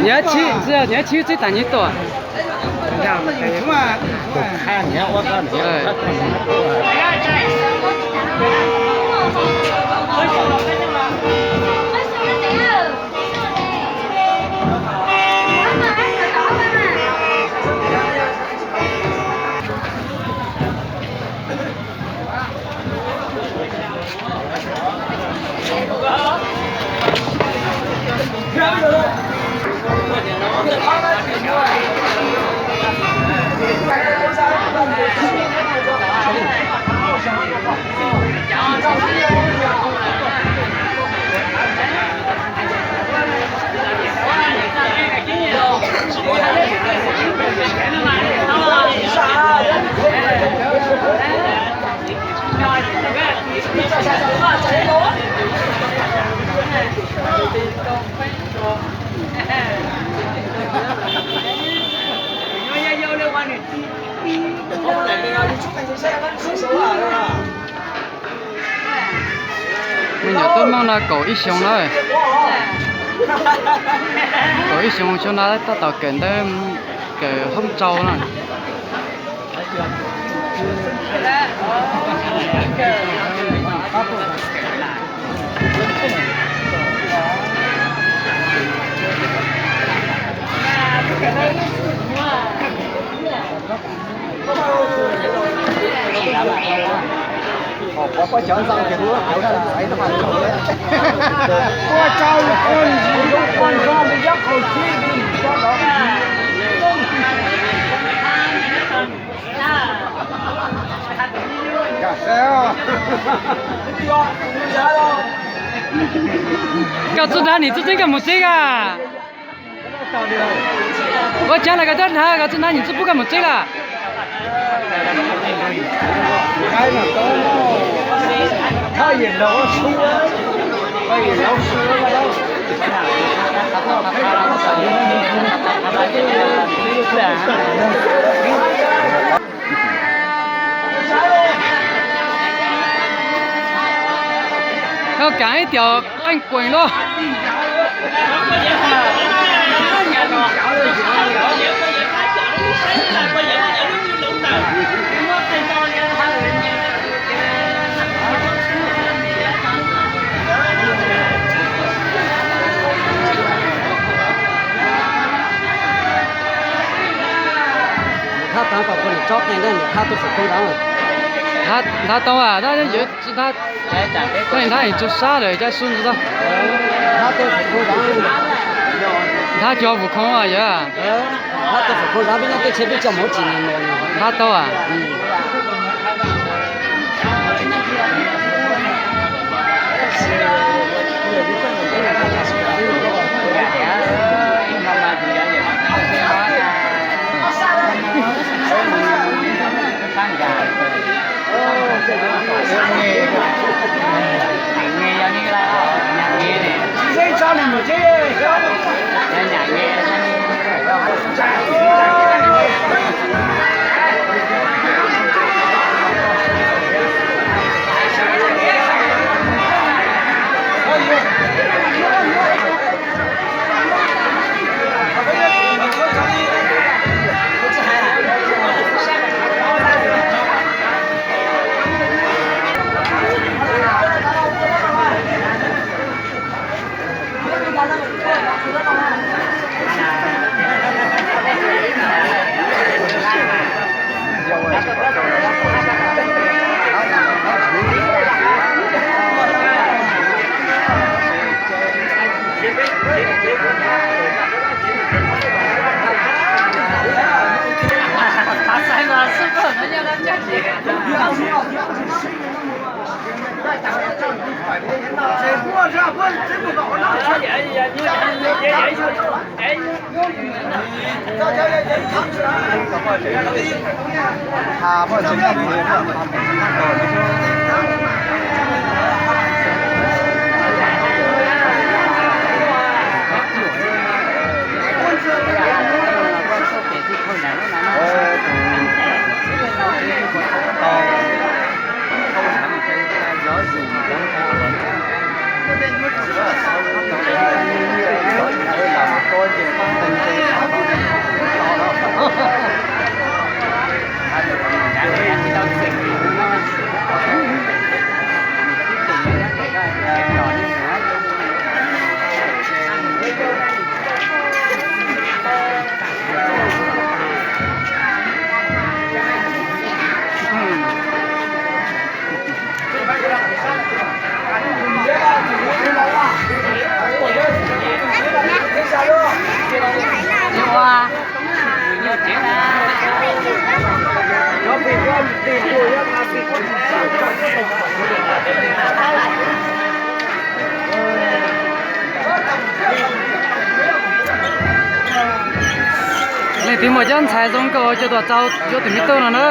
Nyias txhib, nyias txhib txib tas nyias tuaj. Me nyuam tub Hmoob no kaum ib xyoo na. Kaum ib xyoo xyoo no tab tom kawm ntawv, kawm hoob tsau na. Koj txub dab nim txub txeeb koj mus txib a. Ua cas los koj txub dab, koj txub dab nim txub pub koj mus txib lawm. Koj kam ib tias qeej kuees lauj. Thab taag kom kuv niam tsob qeej, niam thab tuaj xum khoo zaav. Thab tau, thab yuav tsi thab, thab tsi sab lawm cov xub ntawd. Thab cov vus khoo yog. Thab tau, thab tau. Tus muam cov ntxhais zoo nkauj coj tuaj txaus yuav tus me tub no na.